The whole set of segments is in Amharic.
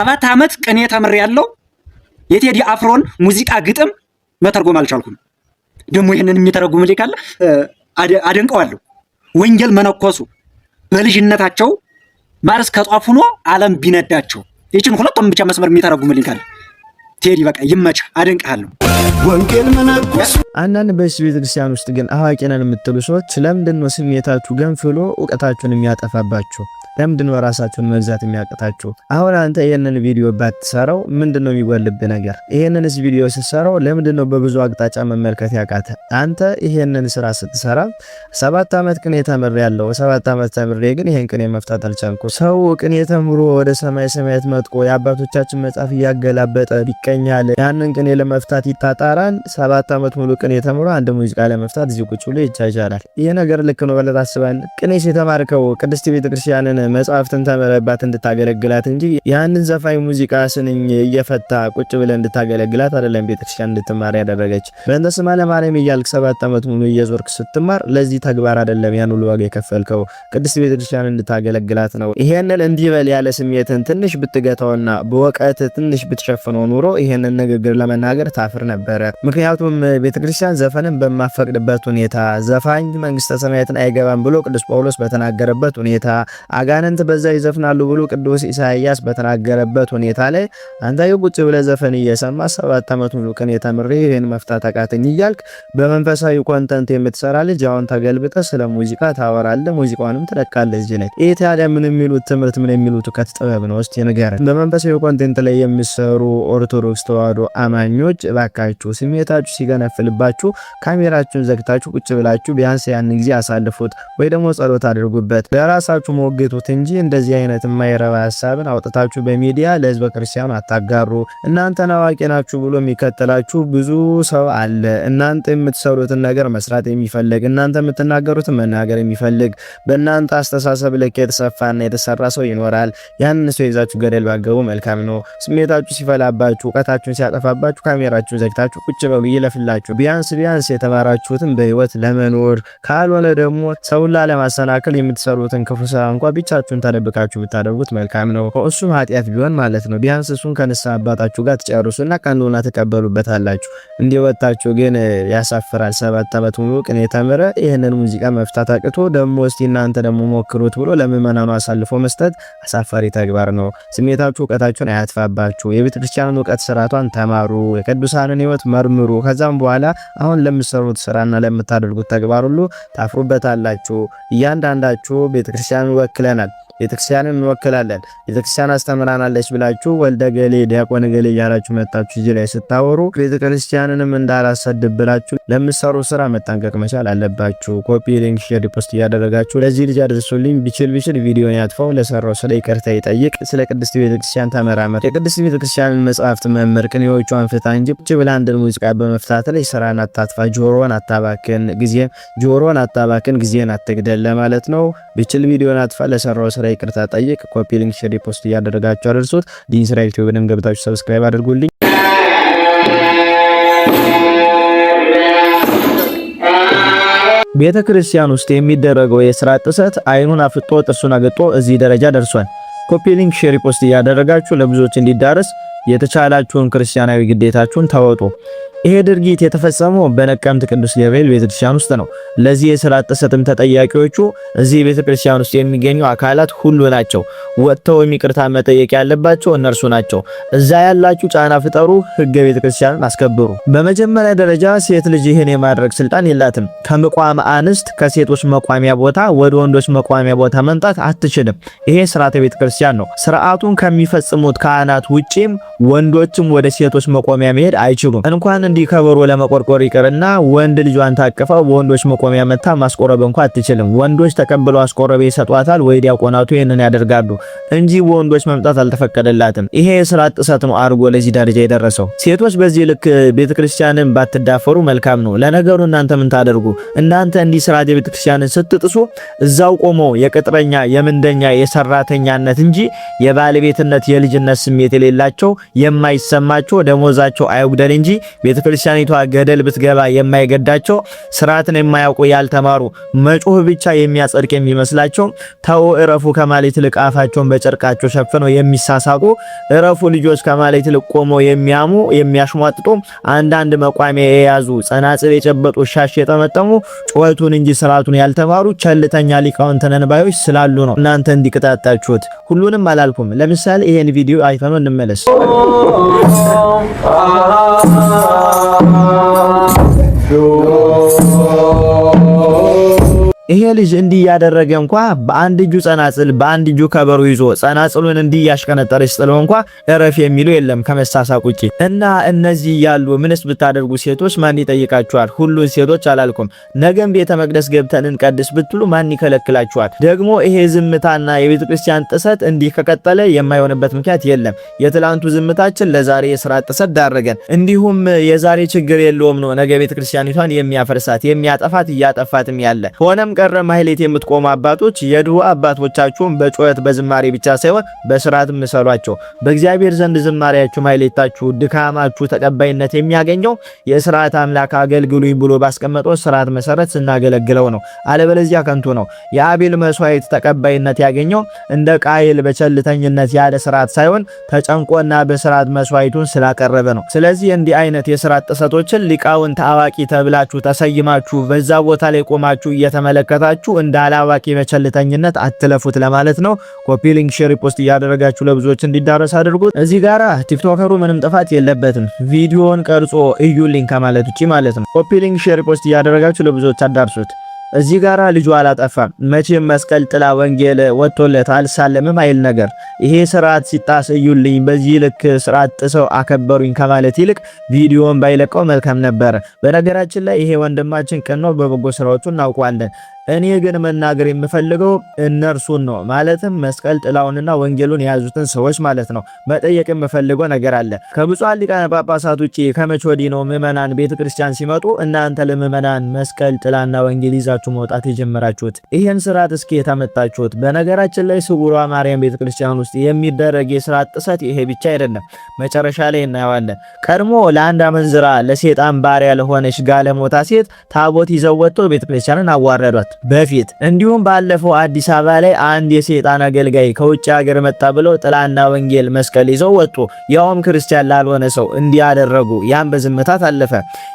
7 ዓመት ቅኔ ተምሬያለሁ። የቴዲ አፍሮን ሙዚቃ ግጥም መተርጎም አልቻልኩም። ደግሞ ይህንን የሚተረጉምልኝ ካለ አደንቀዋለሁ። ወንጌል መነኮሱ በልጅነታቸው ማር እስከ ጧፍ ሆኖ ዓለም ቢነዳቸው፣ ይችን ሁለቱም ብቻ መስመር የሚተረጉምልኝ ካለ ቴዲ በቃ ይመችህ፣ አደንቅሃለሁ። ወንጌል መነኮሱ አንዳንድ በዚህ ቤተክርስቲያን ውስጥ ግን አዋቂ ነን የምትሉ ሰዎች ለምንድን ነው ስሜታችሁ ገንፍሎ እውቀታችሁን የሚያጠፋባችሁ? ለምንድን ነው ራሳችሁን መግዛት የሚያቅታችሁ? አሁን አንተ ይህንን ቪዲዮ ባትሰራው ምንድን ነው የሚጎልብህ ነገር? ይህንንስ ቪዲዮ ስትሰራው ለምንድን ነው በብዙ አቅጣጫ መመልከት ያቃተ? አንተ ይህንን ስራ ስትሰራ 7 ዓመት ቅኔ ተምሬያለሁ፣ 7 ዓመት ተምሬ ግን ይህን ቅኔ መፍታት አልቻልኩ። ሰው ቅኔ ተምሮ ወደ ሰማይ ሰማያት መጥቆ የአባቶቻችን መጽሐፍ እያገላበጠ ይቀኛል፣ ያንን ቅኔ ለመፍታት ይጣጣራል። 7 ዓመት ሙሉ ቅኔ ተምሮ አንድ ሙዚቃ ለመፍታት እዚህ ቁጭ ብሎ ይቻቻላል። ይህ ነገር ልክ ነው ብለህ ታስባለህ? ቅኔስ የተማርከው ቅድስት ቤተክርስቲያንን መጽሐፍትን ተምረባት እንድታገለግላት እንጂ ያንን ዘፋኝ ሙዚቃ ስንኝ እየፈታ ቁጭ ብለህ እንድታገለግላት አይደለም ቤተክርስቲያን እንድትማር ያደረገች። በእንተ ስማ ለማርያም እያልክ 7 ዓመት ሙሉ እየዞርክ ስትማር ለዚህ ተግባር አይደለም ያን ሁሉ ዋጋ የከፈልከው፣ ቅድስት ቤተክርስቲያን እንድታገለግላት ነው። ይሄንን እንዲበል ያለ ስሜትን ትንሽ ብትገታውና በወቀት ትንሽ ብትሸፍነው ኑሮ ይሄንን ንግግር ለመናገር ታፍር ነበረ። ምክንያቱም ቤተክርስቲያን ዘፈንን በማፈቅድበት ሁኔታ፣ ዘፋኝ መንግስተ ሰማያትን አይገባም ብሎ ቅዱስ ጳውሎስ በተናገረበት ሁኔታ፣ አጋንንት በዛ ይዘፍናሉ ብሎ ቅዱስ ኢሳይያስ በተናገረበት ሁኔታ ላይ አንተ ቁጭ ብለህ ዘፈን እየሰማ 7 ዓመት ሙሉ ቅኔ ተምሬ ይህን መፍታት አቃተኝ እያልክ በመንፈሳዊ content የምትሰራ ልጅ አሁን ተገልብጠህ ስለ ሙዚቃ ታወራለህ፣ ሙዚቃውንም ትለቃለህ። እዚህ ላይ ይህ ታዲያ ምን የሚሉት ትምህርት፣ ምን የሚሉት እውቀት ጥበብ ነው? እስቲ ንገረን። በመንፈሳዊ content ላይ የሚሰሩ ኦርቶዶክስ ተዋህዶ አማኞች፣ እባካችሁ ስሜታችሁ ሲገነፍልባችሁ ካሜራችሁን ዘግታችሁ ቁጭ ብላችሁ ቢያንስ ያን ጊዜ አሳልፉት፣ ወይ ደግሞ ጸሎት አድርጉበት፣ ለራሳችሁ ሞግቱት እንጂ እንደዚህ አይነት የማይረባ ሀሳብን አውጥታችሁ በሚዲያ ለህዝበ ክርስቲያኑ አታጋሩ። እናንተን አዋቂ ናችሁ ብሎ የሚከተላችሁ ብዙ ሰው አለ። እናንተ የምትሰሩትን ነገር መስራት የሚፈልግ፣ እናንተ የምትናገሩትን መናገር የሚፈልግ፣ በእናንተ አስተሳሰብ ልክ የተሰፋና የተሰራ ሰው ይኖራል። ያንን ሰው ይዛችሁ ገደል ባትገቡ መልካም ነው። ስሜታችሁ ሲፈላባችሁ፣ እውቀታችሁን ሲያጠፋባችሁ ካሜራችሁን ዘግታችሁ ቁጭ በሉ፣ ይለፍላችሁ። ቢያንስ ቢያንስ የተማራችሁትን በህይወት ለመኖር ካልሆነ ደግሞ ሰውን ላለማሰናከል የምትሰሩትን ክፉ ስራ እንኳ ብቻችሁን ተደብቃችሁ ብታደርጉት መልካም ነው። እሱም ኃጢአት ቢሆን ማለት ነው። ቢያንስ እሱን ከንስሐ አባታችሁ ጋር ትጨርሱና ቀኖና ትቀበሉበታላችሁ። እንዲወጣችሁ ግን ያሳፍራል። 7 ዓመት ሙሉ ቅኔ ተምረ ይህንን ሙዚቃ መፍታት አቅቶ ደግሞ እስቲ እናንተ ደግሞ ሞክሩት ብሎ ለምእመናኑ አሳልፎ መስጠት አሳፋሪ ተግባር ነው። ስሜታችሁ እውቀታችሁን አያጥፋባችሁ። የቤተክርስቲያንን እውቀት ስርዓቷን ተማሩ። የቅዱሳንን ህይወት መርምሩ። ከዛም በኋላ አሁን ለምትሰሩት ስራና ለምታደርጉት ተግባር ሁሉ ታፍሩበታላችሁ። እያንዳንዳችሁ ቤተክርስቲያንን ወክለናል፣ ቤተክርስቲያንን እንወክላለን፣ ቤተክርስቲያን አስተምራናለች ብላችሁ ወልደ ገሌ፣ ዲያቆን ገሌ እያላችሁ መጣችሁ እዚህ ላይ ስታወሩ ቤተክርስቲያንንም እንዳላሰድብ ብላችሁ ለምትሰሩ ስራ መጠንቀቅ መቻል አለባችሁ። Copy link፣ share፣ post እያደረጋችሁ ለዚህ ልጅ አድርሱልኝ። ቢችል ቢችል ቪዲዮን ያጥፋው፣ ለሰራው ስለ ይቅርታ ይጠይቅ። ስለ ቅድስት ቤተክርስቲያን ተመራመር። የቅድስት ቤተክርስቲያንን መጽሐፍት መምህር ቅኔዎቿን ፍታ እንጂ ቁጭ ብለህ አንድን ሙዚቃ በመፍታት ላይ ስራን አታጥፋ፣ ጆሮን አታባክን፣ ጊዜ ጆሮን አታባክን፣ ጊዜን አትግደል ለማለት ነው። ቢችል ቪዲዮን አጥፋ፣ ለሰራው ስራ ይቅርታ ጠይቅ። Copy link፣ share፣ post እያደረጋችሁ አድርሱት። ዲን ስራ ዩቲዩብንም ገብታችሁ subscribe አድርጉልኝ። ቤተ ክርስቲያን ውስጥ የሚደረገው የስርዓት ጥሰት አይኑን አፍጦ ጥርሱን አግጦ እዚህ ደረጃ ደርሷል። Copy link፣ share፣ post እያደረጋችሁ ለብዙዎች እንዲዳረስ የተቻላችሁን ክርስቲያናዊ ግዴታችሁን ተወጡ። ይሄ ድርጊት የተፈጸመው በነቀምት ቅዱስ ገብርኤል ቤተክርስቲያን ውስጥ ነው። ለዚህ የስርዓት ጥሰትም ተጠያቂዎቹ እዚህ ቤተክርስቲያን ውስጥ የሚገኙ አካላት ሁሉ ናቸው። ወጥተው ይቅርታ መጠየቅ ያለባቸው እነርሱ ናቸው። እዛ ያላችሁ ጫና ፍጠሩ፣ ህገ ቤተክርስቲያንን አስከብሩ። በመጀመሪያ ደረጃ ሴት ልጅ ይህን የማድረግ ስልጣን የላትም። ከምቋም አንስት ከሴቶች መቋሚያ ቦታ ወደ ወንዶች መቋሚያ ቦታ መምጣት አትችልም። ይሄ ስርዓተ ቤተክርስቲያን ነው። ስርዓቱን ከሚፈጽሙት ካህናት ውጪም ወንዶችም ወደ ሴቶች መቆሚያ መሄድ አይችሉም። እንኳን እንዲህ ከበሮ ለመቆርቆር ይቅርና ወንድ ልጇን ታቅፋ በወንዶች መቆሚያ መታ ማስቆረብ እንኳን አትችልም። ወንዶች ተቀብለው አስቆረበ ይሰጧታል ወይ ዲያቆናቱ ይህንን ያደርጋሉ እንጂ ወንዶች መምጣት አልተፈቀደላትም። ይሄ የስርዓት ጥሰት ነው አድርጎ ለዚህ ደረጃ የደረሰው። ሴቶች በዚህ ልክ ቤተክርስቲያንን ባትዳፈሩ መልካም ነው። ለነገሩ እናንተ ምን ታደርጉ? እናንተ እንዲህ ስርዓት የቤተክርስቲያንን ስትጥሱ እዛው ቆመው የቅጥረኛ፣ የምንደኛ፣ የሰራተኛነት እንጂ የባለቤትነት የልጅነት ስሜት የሌላቸው የማይሰማቸው ደሞዛቸው አይጉደል እንጂ ቤተክርስቲያኒቷ ገደል ብትገባ የማይገዳቸው፣ ስርዓትን የማያውቁ ያልተማሩ፣ መጮህ ብቻ የሚያጸድቅ የሚመስላቸው፣ ተው እረፉ ከማለት ይልቅ አፋቸውን በጨርቃቸው ሸፍነው የሚሳሳቁ፣ እረፉ ልጆች ከማለት ይልቅ ቆመው የሚያሙ የሚያሽሟጥጡ፣ አንዳንድ መቋሚያ የያዙ፣ ጸናጽል የጨበጡ፣ ሻሽ የጠመጠሙ፣ ጩኸቱን እንጂ ስርዓቱን ያልተማሩ ቸልተኛ ሊቃውንት ነን ባዮች ስላሉ ነው እናንተ እንዲቀጣጣችሁት። ሁሉንም አላልኩም። ለምሳሌ ይሄን ቪዲዮ አይተነው እንመለስ። ይሄ ልጅ እንዲህ ያደረገ እንኳ በአንድ እጁ ጸናጽል በአንድ እጁ ከበሮ ይዞ ጸናጽሉን እንዲህ ያሽቀነጠረ ሲጥለው እንኳ እረፍ የሚሉ የለም ከመሳሳቅ ውጪ። እና እነዚህ ያሉ ምንስ ብታደርጉ ሴቶች ማን ይጠይቃችኋል? ሁሉን ሴቶች አላልኩም። ነገም ቤተ መቅደስ ገብተን እንቀድስ ብትሉ ማን ይከለክላችኋል? ደግሞ ይሄ ዝምታና የቤተ ክርስቲያን ጥሰት እንዲህ ከቀጠለ የማይሆንበት ምክንያት የለም። የትላንቱ ዝምታችን ለዛሬ የስርዓት ጥሰት ዳረገን። እንዲሁም የዛሬ ችግር የለውም ነው ነገ ቤተ ክርስቲያኒቷን የሚያፈርሳት የሚያጠፋት እያጠፋትም ያለ። ሆነም ቀረ ማህሌት የምትቆሙ አባቶች የድሮ አባቶቻችሁን በጩኸት በዝማሬ ብቻ ሳይሆን በስርዓት ምሰሏቸው። በእግዚአብሔር ዘንድ ዝማሬያችሁ፣ ማህሌታችሁ፣ ድካማችሁ ተቀባይነት የሚያገኘው የስርዓት አምላክ አገልግሉኝ ብሎ ባስቀመጠው ስርዓት መሰረት ስናገለግለው ነው። አለበለዚያ ከንቱ ነው። የአቤል መስዋዕት ተቀባይነት ያገኘው እንደ ቃየል በቸልተኝነት ያለ ስርዓት ሳይሆን ተጨንቆና በስርዓት መስዋዕቱን ስላቀረበ ነው። ስለዚህ እንዲህ አይነት የስርዓት ጥሰቶችን ሊቃውንት አዋቂ ተብላችሁ ተሰይማችሁ በዛ ቦታ ላይ ቆማችሁ እየተመለከታችሁ እንደ አላዋቂ በቸልተኝነት አትለፉት ለማለት ነው። Copy link፣ share፣ post እያደረጋችሁ ለብዙዎች እንዲዳረስ አድርጉት። እዚህ ጋራ ቲክቶከሩ ምንም ጥፋት የለበትም። ቪዲዮን ቀርጾ እዩልኝ ከማለት ውጪ ማለት ነው። Copy link፣ share፣ post እያደረጋችሁ ለብዙዎች አዳርሱት። እዚህ ጋራ ልጁ አላጠፋም። መቼም መስቀል ጥላ ወንጌል ወጥቶለት አልሳለምም አይል ነገር። ይሄ ስርዓት ሲጣስ እዩልኝ፣ በዚህ ልክ ስርዓት ጥሰው አከበሩኝ ከማለት ይልቅ ቪዲዮን ባይለቀው መልካም ነበር። በነገራችን ላይ ይሄ ወንድማችን ቅን ነው፣ በበጎ ስራዎቹ እናውቀዋለን። እኔ ግን መናገር የምፈልገው እነርሱን ነው። ማለትም መስቀል ጥላውንና ወንጌሉን የያዙትን ሰዎች ማለት ነው። መጠየቅ የምፈልገው ነገር አለ። ከብፁዓን ሊቃነ ጳጳሳት ውጪ ከመቼ ወዲህ ነው ምዕመናን ቤተክርስቲያን ሲመጡ እናንተ ለምዕመናን መስቀል ጥላና ወንጌል ይዛችሁ መውጣት የጀመራችሁት? ይህን ስርዓት እስኪ የታመጣችሁት? በነገራችን ላይ ስውሯ ማርያም ቤተክርስቲያን ውስጥ የሚደረግ የስርዓት ጥሰት ይሄ ብቻ አይደለም። መጨረሻ ላይ እናየዋለን። ቀድሞ ለአንድ አመንዝራ ለሴጣን ባሪያ ለሆነች ጋለሞታ ሴት ታቦት ይዘው ወጥቶ ቤተክርስቲያንን አዋረዷት በፊት። እንዲሁም ባለፈው አዲስ አበባ ላይ አንድ የሰይጣን አገልጋይ ከውጭ ሀገር መጣ ብለው ጥላና ወንጌል መስቀል ይዘው ወጡ። ያውም ክርስቲያን ላልሆነ ሰው እንዲያደረጉ ያም በዝምታ ታለፈ።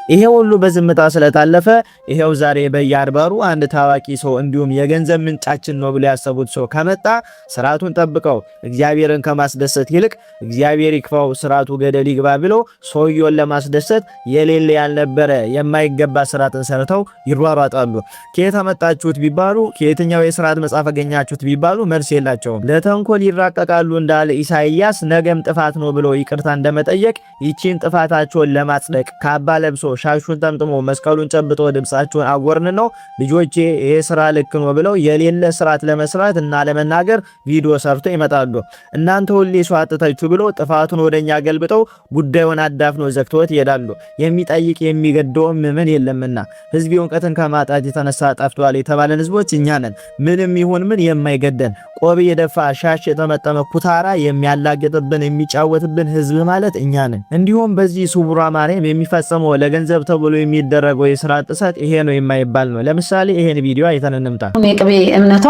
ይሄ ሁሉ በዝምታ ስለታለፈ ይሄው ዛሬ በየአድባሩ አንድ ታዋቂ ሰው እንዲሁም የገንዘብ ምንጫችን ነው ብሎ ያሰቡት ሰው ከመጣ ስርዓቱን ጠብቀው እግዚአብሔርን ከማስደሰት ይልቅ እግዚአብሔር ይክፋው ስርዓቱ ገደል ይግባ ብለው ሰውየውን ለማስደሰት የሌለ ያልነበረ የማይገባ ስርዓትን ሰርተው ይሯሯጣሉ። ከየት አመጣችሁት ቢባሉ፣ ከየትኛው የስርዓት መጽሐፍ አገኛችሁት ቢባሉ መልስ የላቸውም። ለተንኮል ይራቀቃሉ እንዳለ ኢሳይያስ ነገም ጥፋት ነው ብሎ ይቅርታ እንደመጠየቅ ይቺን ጥፋታቸውን ለማጽደቅ ካባ ለብሶ ሻሹን ጠምጥሞ መስቀሉን ጨብጦ ድምፃቸውን አጎርን ነው ልጆቼ ይሄ ስራ ልክ ነው ብለው የሌለ ስርዓት ለመስራት እና ለመናገር ቪዲዮ ሰርቶ ይመጣሉ። እናንተ ሁሌ ሰው አጥታችሁ ብሎ ጥፋቱን ወደኛ ገልብጠው ጉዳዩን አዳፍነው ዘግተውት ይሄዳሉ። የሚጠይቅ የሚገደውም ምን የለምና ህዝብ እውቀትን ከማጣት የተነሳ ጠፍቷል የተባለን ህዝቦች እኛ ነን። ምንም ይሁን ምን የማይገደን ቆብ የደፋ ሻሽ የጠመጠመ ኩታራ የሚያላግጥብን የሚጫወትብን ህዝብ ማለት እኛ ነን። እንዲሁም በዚህ ስውሯ ማርያም የሚፈጸመው ለገንዘብ ተብሎ የሚደረገው የስራ ጥሰት ይሄ ነው የማይባል ነው። ለምሳሌ ይሄን ቪዲዮ አይተን እንምጣ። የቅቤ እምነቷ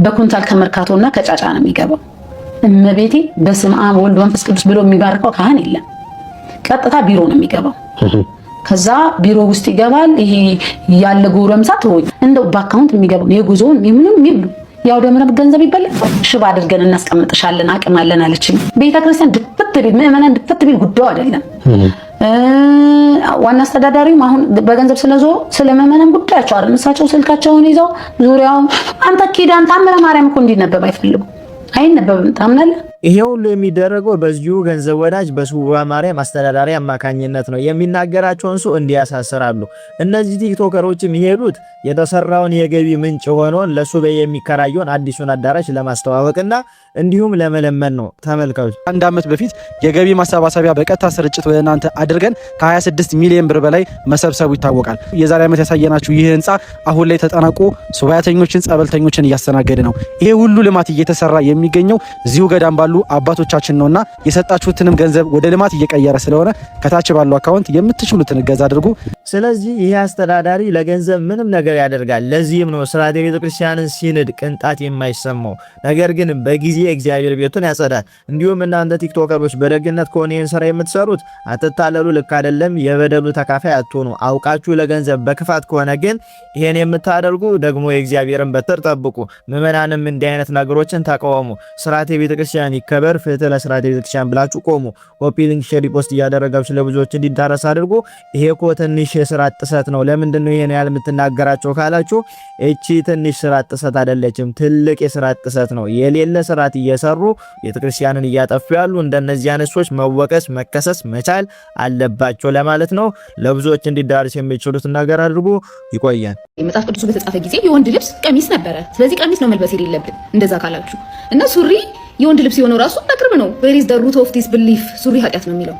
በኩንታል ከመርካቶና ከጫጫ ነው የሚገባው። እመቤቴ በስመ አብ ወልድ መንፈስ ቅዱስ ብሎ የሚባርከው ካህን የለም። ቀጥታ ቢሮ ነው የሚገባው። ከዛ ቢሮ ውስጥ ይገባል። ይሄ ያለ ጎረምሳ ትሆኝ እንደው በ account የሚገባው የጉዞውን ምንም የሚሉ ያው ደምረብ ገንዘብ ይበላል። ሽባ አድርገን እናስቀምጥሻለን አቅም አለን አለችኝ። ቤተክርስቲያን ድፍት ቢል ምዕመናን ድፍት ቢል ጉዳዩ አይደለም። ዋና አስተዳዳሪውም አሁን በገንዘብ ስለዞሩ ስለ ምዕመናን ጉዳያቸው አይደለም። እሳቸው ስልካቸውን ይዘው ዙሪያውን አንተ ኪዳን ታምረ ማርያም እኮ እንዲነበብ አይፈልጉም። አይነበብም። ታምናለህ? ይሄ ሁሉ የሚደረገው በዚሁ ገንዘብ ወዳጅ በስውሯ ማርያም አስተዳዳሪ አማካኝነት ነው። የሚናገራቸውን ሰው እንዲያሳስራሉ። እነዚህ ቲክቶከሮች የሚሄዱት የተሰራውን የገቢ ምንጭ ሆኖን ለሱባኤ የሚከራየውን አዲሱን አዳራሽ ለማስተዋወቅና እንዲሁም ለመለመን ነው። ተመልከቱ። አንድ ዓመት በፊት የገቢ ማሰባሰቢያ በቀጥታ ስርጭት ወደ እናንተ አድርገን ከ26 ሚሊዮን ብር በላይ መሰብሰቡ ይታወቃል። የዛሬ ዓመት ያሳየናችሁ ይህ ህንፃ አሁን ላይ ተጠናቆ ሱባያተኞችን፣ ጸበልተኞችን እያስተናገደ ነው። ይሄ ሁሉ ልማት እየተሰራ የሚገኘው እዚሁ ገዳም ባሉ አባቶቻችን ነውና የሰጣችሁትንም ገንዘብ ወደ ልማት እየቀየረ ስለሆነ ከታች ባለው አካውንት የምትችሉትን እገዛ አድርጉ። ስለዚህ ይህ አስተዳዳሪ ለገንዘብ ምንም ነገር ያደርጋል። ለዚህም ነው ስርዓተ ቤተክርስቲያንን ሲንድ ቅንጣት የማይሰማው። ነገር ግን በጊዜ እግዚአብሔር ቤቱን ያጸዳል። እንዲሁም እናንተ ቲክቶከሮች በደግነት ከሆነ ይህን ስራ የምትሰሩት አትታለሉ፣ ልክ አይደለም። የበደሉ ተካፋይ አትሆኑ። አውቃችሁ ለገንዘብ በክፋት ከሆነ ግን ይሄን የምታደርጉ ደግሞ የእግዚአብሔርን በትር ጠብቁ። ምዕመናንም እንዲህ አይነት ነገሮችን ተቃወሙ። ስርዓተ ቤተክርስቲያን ይከበር፣ ፍትህ ለስርዓተ ቤተክርስቲያን ብላችሁ ቆሙ። Copy link፣ share፣ post እያደረጋችሁ ለብዙዎች እንዲዳረስ አድርጉ። ይሄ እኮ ትንሽ የስርዓት ጥሰት ነው። ለምንድን ነው ይሄን ያህል የምትናገራቸው ካላችሁ፣ እቺ ትንሽ ስርዓት ጥሰት አይደለችም፣ ትልቅ የስርዓት ጥሰት ነው። የሌለ ስርዓት እየሰሩ ቤተክርስቲያንን እያጠፉ ያሉ እንደነዚህ አይነት ሰዎች መወቀስ መከሰስ መቻል አለባቸው ለማለት ነው። ለብዙዎች እንዲዳረስ የሚችሉት ነገር አድርጉ። ይቆያል። መጽሐፍ ቅዱሱ በተጻፈ ጊዜ የወንድ ልብስ ቀሚስ ነበረ። ስለዚህ ቀሚስ ነው መልበስ የሌለብን እንደዛ ካላችሁ እና ሱሪ የወንድ ልብስ የሆነው ራሱ በቅርብ ነው። Where is the root of this belief ሱሪ ኃጢአት ነው የሚለው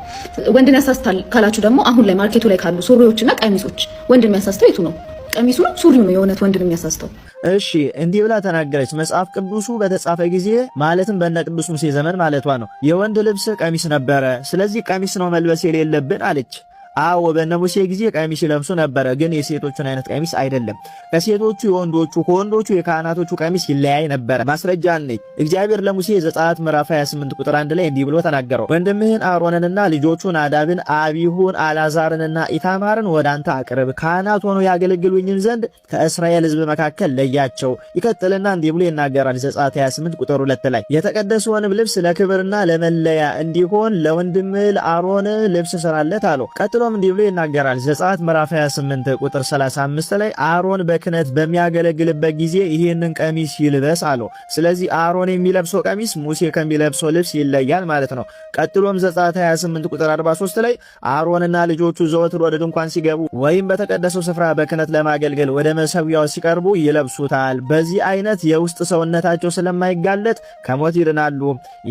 ወንድን ያሳስታል ካላችሁ ደግሞ አሁን ላይ market ኡ ላይ ካሉ ሱሪዎችና ቀሚሶች ወንድን የሚያሳስተው የቱ ነው? ቀሚሱ ነው ሱሪው ነው የእውነት ወንድን የሚያሳስተው? እሺ እንዲህ ብላ ተናገረች። መጽሐፍ ቅዱሱ በተጻፈ ጊዜ ማለትም በነ ቅዱስ ሙሴ ዘመን ማለቷ ነው፣ የወንድ ልብስ ቀሚስ ነበረ። ስለዚህ ቀሚስ ነው መልበስ የሌለብን አለች። አዎ በነ ሙሴ ጊዜ ቀሚስ ይለብሱ ነበረ፣ ግን የሴቶቹን አይነት ቀሚስ አይደለም። ከሴቶቹ የወንዶቹ፣ ከወንዶቹ የካህናቶቹ ቀሚስ ይለያይ ነበረ። ማስረጃ ነኝ። እግዚአብሔር ለሙሴ ዘጸአት ምዕራፍ 28 ቁጥር 1 ላይ እንዲህ ብሎ ተናገረው። ወንድምህን አሮንንና ልጆቹን ናዳብን፣ አቢሁን፣ አላዛርንና ኢታማርን ወደ አንተ አቅርብ፣ ካህናት ሆነው ያገለግሉኝም ዘንድ ከእስራኤል ሕዝብ መካከል ለያቸው። ይቀጥልና እንዲህ ብሎ ይናገራል ዘጸአት 28 ቁጥር 2 ላይ የተቀደሰውንም ልብስ ለክብርና ለመለያ እንዲሆን ለወንድምህ ለአሮን ልብስ ስራለት አለው። ቀጥሎም እንዲህ ብሎ ይናገራል ዘጸአት ምዕራፍ 28 ቁጥር 35 ላይ አሮን በክህነት በሚያገለግልበት ጊዜ ይህንን ቀሚስ ይልበስ አለው። ስለዚህ አሮን የሚለብሰው ቀሚስ ሙሴ ከሚለብሰው ልብስ ይለያል ማለት ነው። ቀጥሎም ዘጸአት 28 ቁጥር 43 ላይ አሮንና ልጆቹ ዘወትር ወደ ድንኳን ሲገቡ ወይም በተቀደሰው ስፍራ በክህነት ለማገልገል ወደ መሰዊያው ሲቀርቡ ይለብሱታል። በዚህ አይነት የውስጥ ሰውነታቸው ስለማይጋለጥ ከሞት ይድናሉ።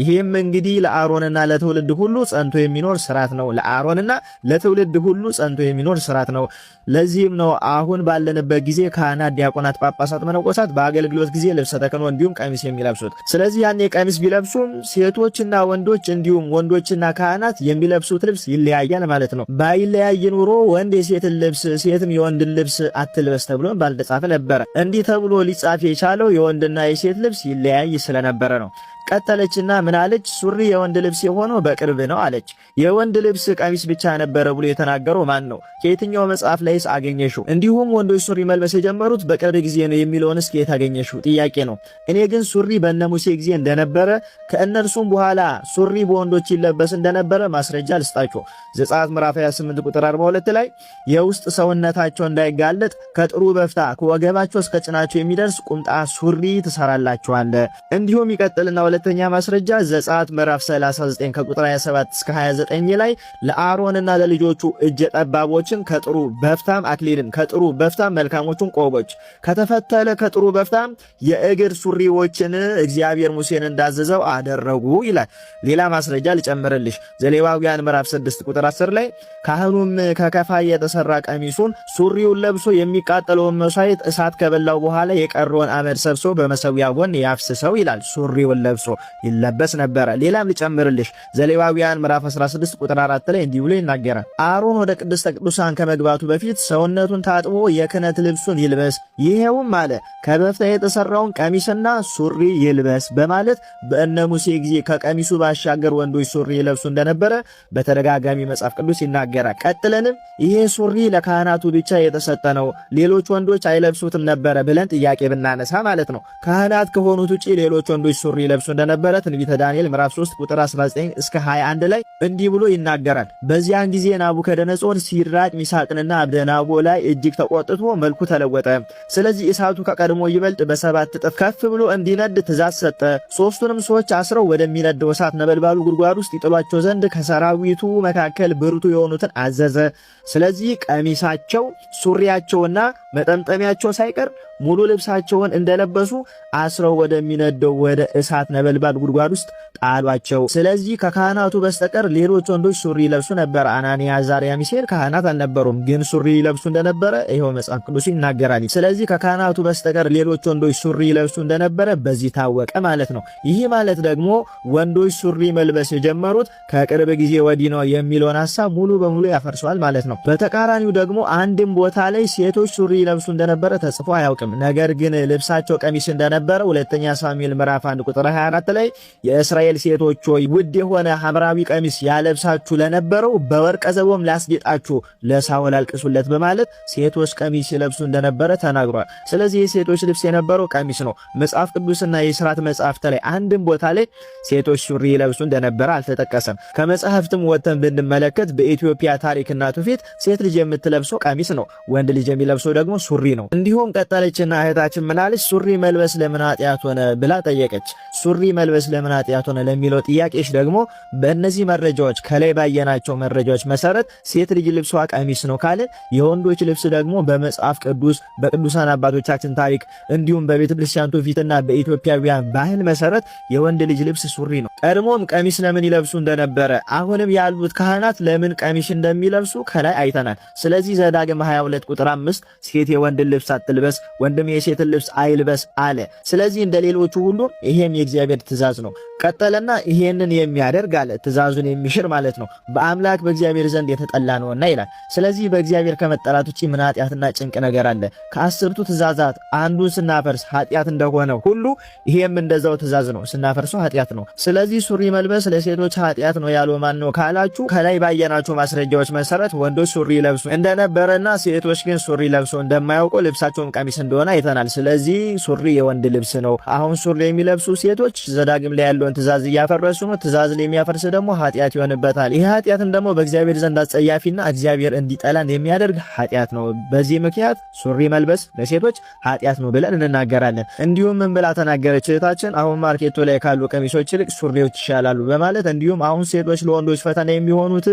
ይህም እንግዲህ ለአሮንና ለትውልድ ሁሉ ጸንቶ የሚኖር ስርዓት ነው። ለአሮንና ለትውልድ ሁሉ ጸንቶ የሚኖር ስርዓት ነው። ለዚህም ነው አሁን ባለንበት ጊዜ ካህናት፣ ዲያቆናት፣ ጳጳሳት፣ መነኮሳት በአገልግሎት ጊዜ ልብሰ ተክህኖ እንዲሁም ቀሚስ የሚለብሱት። ስለዚህ ያኔ ቀሚስ ቢለብሱም ሴቶችና ወንዶች እንዲሁም ወንዶችና ካህናት የሚለብሱት ልብስ ይለያያል ማለት ነው። ባይለያይ ኑሮ ወንድ የሴትን ልብስ ሴትም የወንድን ልብስ አትልበስ ተብሎ ባልተጻፈ ነበረ። እንዲህ ተብሎ ሊጻፍ የቻለው የወንድና የሴት ልብስ ይለያይ ስለነበረ ነው። ቀጠለችና ምን አለች? ሱሪ የወንድ ልብስ የሆነው በቅርብ ነው አለች። የወንድ ልብስ ቀሚስ ብቻ ነበረ ብሎ የተናገረው ማን ነው? ከየትኛው መጽሐፍ ላይስ አገኘሽው? እንዲሁም ወንዶች ሱሪ መልበስ የጀመሩት በቅርብ ጊዜ ነው የሚለውንስ ከየት አገኘሽው? ጥያቄ ነው። እኔ ግን ሱሪ በነ ሙሴ ጊዜ እንደነበረ ከእነርሱም በኋላ ሱሪ በወንዶች ይለበስ እንደነበረ ማስረጃ ልስጣችሁ። ዘጸአት ምዕራፍ 28 ቁጥር 42 ላይ የውስጥ ሰውነታቸው እንዳይጋለጥ ከጥሩ በፍታ ከወገባቸው እስከ ጭናቸው የሚደርስ ቁምጣ ሱሪ ትሰራላችኋለህ። እንዲሁም ይቀጥልና ሁለተኛ ማስረጃ ዘጸአት ምዕራፍ 39 ከቁጥር 27 እስከ 29 ላይ ለአሮንና ለልጆቹ እጀ ጠባቦችን ከጥሩ በፍታም አክሊልን ከጥሩ በፍታም መልካሞቹን ቆቦች ከተፈተለ ከጥሩ በፍታም የእግር ሱሪዎችን እግዚአብሔር ሙሴን እንዳዘዘው አደረጉ ይላል። ሌላ ማስረጃ ልጨምርልሽ። ዘሌዋውያን ምዕራፍ 6 ቁጥር 10 ላይ ካህኑም ከከፋይ የተሰራ ቀሚሱን ሱሪውን ለብሶ የሚቃጠለውን መስዋዕት እሳት ከበላው በኋላ የቀረውን አመድ ሰብስቦ በመሰዊያ ጎን ያፍስሰው ይላል። ሱሪውን ለብሶ ይለበስ ነበረ። ሌላም ልጨምርልሽ ዘሌዋውያን ምዕራፍ 16 ቁጥር 4 ላይ እንዲህ ብሎ ይናገራል። አሮን ወደ ቅድስተ ቅዱሳን ከመግባቱ በፊት ሰውነቱን ታጥቦ የክህነት ልብሱን ይልበስ፣ ይሄውም አለ ከበፍታ የተሰራውን ቀሚስና ሱሪ ይልበስ በማለት በእነ ሙሴ ጊዜ ከቀሚሱ ባሻገር ወንዶች ሱሪ ይለብሱ እንደነበረ በተደጋጋሚ መጽሐፍ ቅዱስ ይናገራል። ቀጥለንም ይሄ ሱሪ ለካህናቱ ብቻ የተሰጠ ነው፣ ሌሎች ወንዶች አይለብሱትም ነበረ ብለን ጥያቄ ብናነሳ ማለት ነው። ካህናት ከሆኑት ውጪ ሌሎች ወንዶች ሱሪ ይለብሱ እንደነበረ ትንቢተ ዳንኤል ምዕራፍ 3 ቁጥር 19 እስከ 21 ላይ እንዲህ ብሎ ይናገራል። በዚያን ጊዜ ናቡከደነጾር ሲድራቅ ሚሳቅንና አብደናጎ ላይ እጅግ ተቆጥቶ መልኩ ተለወጠ። ስለዚህ እሳቱ ከቀድሞ ይበልጥ በሰባት እጥፍ ከፍ ብሎ እንዲነድ ትእዛዝ ሰጠ። ሶስቱንም ሰዎች አስረው ወደሚነደው እሳት ነበልባሉ ጉድጓድ ውስጥ ይጥሏቸው ዘንድ ከሰራዊቱ መካከል ብርቱ የሆኑትን አዘዘ። ስለዚህ ቀሚሳቸው፣ ሱሪያቸውና መጠምጠሚያቸው ሳይቀር ሙሉ ልብሳቸውን እንደለበሱ አስረው ወደሚነደው ወደ እሳት ነበልባል በነበልባል ጉድጓድ ውስጥ ጣሏቸው። ስለዚህ ከካህናቱ በስተቀር ሌሎች ወንዶች ሱሪ ይለብሱ ነበር። አናንያ፣ አዛርያ፣ ሚሳኤል ካህናት አልነበሩም፣ ግን ሱሪ ይለብሱ እንደነበረ ይኸው መጽሐፍ ቅዱስ ይናገራል። ስለዚህ ከካህናቱ በስተቀር ሌሎች ወንዶች ሱሪ ይለብሱ እንደነበረ በዚህ ታወቀ ማለት ነው። ይህ ማለት ደግሞ ወንዶች ሱሪ መልበስ የጀመሩት ከቅርብ ጊዜ ወዲህ ነው የሚለውን ሀሳብ ሙሉ በሙሉ ያፈርሰዋል ማለት ነው። በተቃራኒው ደግሞ አንድም ቦታ ላይ ሴቶች ሱሪ ይለብሱ እንደነበረ ተጽፎ አያውቅም። ነገር ግን ልብሳቸው ቀሚስ እንደነበረ ሁለተኛ ሳሙኤል ምዕራፍ 1 ቁጥር 24 ላይ የእስራኤል ሴቶች ሆይ ውድ የሆነ ሐምራዊ ቀሚስ ያለብሳችሁ ለነበረው በወርቀ ዘቦም ላስጌጣችሁ ለሳኦል አልቅሱለት በማለት ሴቶች ቀሚስ ይለብሱ እንደነበረ ተናግሯል። ስለዚህ የሴቶች ልብስ የነበረው ቀሚስ ነው። መጽሐፍ ቅዱስና የስርዓት መጽሐፍት ላይ አንድም ቦታ ላይ ሴቶች ሱሪ ይለብሱ እንደነበረ አልተጠቀሰም። ከመጽሐፍትም ወጥተን ብንመለከት በኢትዮጵያ ታሪክና ትውፊት ሴት ልጅ የምትለብሰው ቀሚስ ነው፣ ወንድ ልጅ የሚለብሰው ደግሞ ሱሪ ነው። እንዲሁም ቀጠለችና እህታችን ምናለች? ሱሪ መልበስ ለምን ኃጢአት ሆነ ብላ ጠየቀች። ሱሪ መልበስ ለምን ኃጢአት ሆነ ለሚለው ጥያቄሽ ደግሞ በእነዚህ መረጃዎች ከላይ ባየናቸው መረጃዎች መሰረት ሴት ልጅ ልብሷ ቀሚስ ነው ካልን የወንዶች ልብስ ደግሞ በመጽሐፍ ቅዱስ በቅዱሳን አባቶቻችን ታሪክ እንዲሁም በቤተ ክርስቲያን ትውፊትና በኢትዮጵያውያን ባህል መሰረት የወንድ ልጅ ልብስ ሱሪ ነው። ቀድሞም ቀሚስ ለምን ይለብሱ እንደነበረ አሁንም ያሉት ካህናት ለምን ቀሚስ እንደሚለብሱ ከላይ አይተናል። ስለዚህ ዘዳግም 22 ቁጥር 5 ሴት የወንድን ልብስ አትልበስ፣ ወንድም የሴትን ልብስ አይልበስ አለ። ስለዚህ እንደ ሌሎቹ ሁሉ ይሄም የእግዚአብሔር ትእዛዝ ነው። ቀጠለና ይሄንን የሚያደርግ አለ ትእዛዙን የሚሽር ማለት ነው በአምላክ በእግዚአብሔር ዘንድ የተጠላ ነውና ይላል። ስለዚህ በእግዚአብሔር ከመጠላት ውጪ ምን ኃጢአትና ጭንቅ ነገር አለ? ከአስርቱ ትእዛዛት አንዱን ስናፈርስ ኃጢአት እንደሆነ ሁሉ ይሄም እንደዛው ትእዛዝ ነው፣ ስናፈርሰው ኃጢአት ነው። ስለዚህ ሱሪ መልበስ ለሴቶች ኃጢአት ነው ያለው ማን ነው ካላችሁ ከላይ ባየናቸው ማስረጃዎች መሰረት ወንዶች ሱሪ ለብሱ እንደነበረና ሴቶች ግን ሱሪ ለብሶ እንደማያውቁ ልብሳቸውም ቀሚስ እንደሆነ አይተናል። ስለዚህ ሱሪ የወንድ ልብስ ነው። አሁን ሱሪ የሚለብሱ ሴቶች ዘዳግም ላይ ያለውን ትእዛዝ እያፈረሱ ነው። ትእዛዝ ላይ የሚያፈርስ ደግሞ ኃጢአት ይሆንበታል። ይህ ኃጢአትም ደግሞ በእግዚአብሔር ዘንድ አጸያፊና እግዚአብሔር እንዲጠላን የሚያደርግ ኃጢአት ነው። በዚህ ምክንያት ሱሪ መልበስ ለሴቶች ኃጢአት ነው ብለን እንናገራለን። እንዲሁም ምን ብላ ተናገረች እህታችን? አሁን market ኡ ላይ ካሉ ቀሚሶች ይልቅ ሱሪዎች ይሻላሉ በማለት እንዲሁም አሁን ሴቶች ለወንዶች ፈተና የሚሆኑት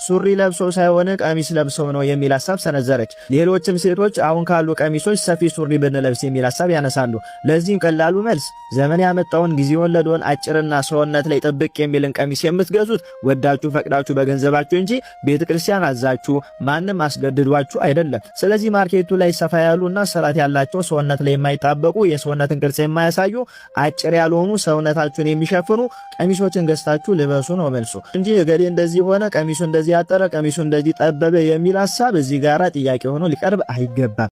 ሱሪ ለብሰው ሳይሆን ቀሚስ ለብሰው ነው የሚል ሀሳብ ሰነዘረች። ሌሎችም ሴቶች አሁን ካሉ ቀሚሶች ሰፊ ሱሪ ብንለብስ የሚል ሀሳብ ያነሳሉ። ለዚህም ቀላሉ መልስ ዘመን ያመጣውን ጊዜ ወለደውን አጭርና ሰውነት ላይ ጥብቅ የሚልን ቀሚስ የምትገዙት ወዳችሁ ፈቅዳችሁ በገንዘባችሁ እንጂ ቤተክርስቲያን አዛችሁ ማንም አስገድዷችሁ አይደለም። ስለዚህ market ኡ ላይ ሰፋ ያሉና ስርዓት ያላቸው ሰውነት ላይ የማይጣበቁ የሰውነትን ቅርጽ የማያሳዩ አጭር ያልሆኑ ሰውነታችሁን የሚሸፍኑ ቀሚሶችን ገዝታችሁ ልበሱ ነው መልሱ እንጂ እገሌ እንደዚህ ሆነ፣ ቀሚሱ እንደዚህ ያጠረ፣ ቀሚሱ እንደዚህ ጠበበ የሚል ሀሳብ እዚህ ጋራ ጥያቄ ሆኖ ሊቀርብ አይገባም።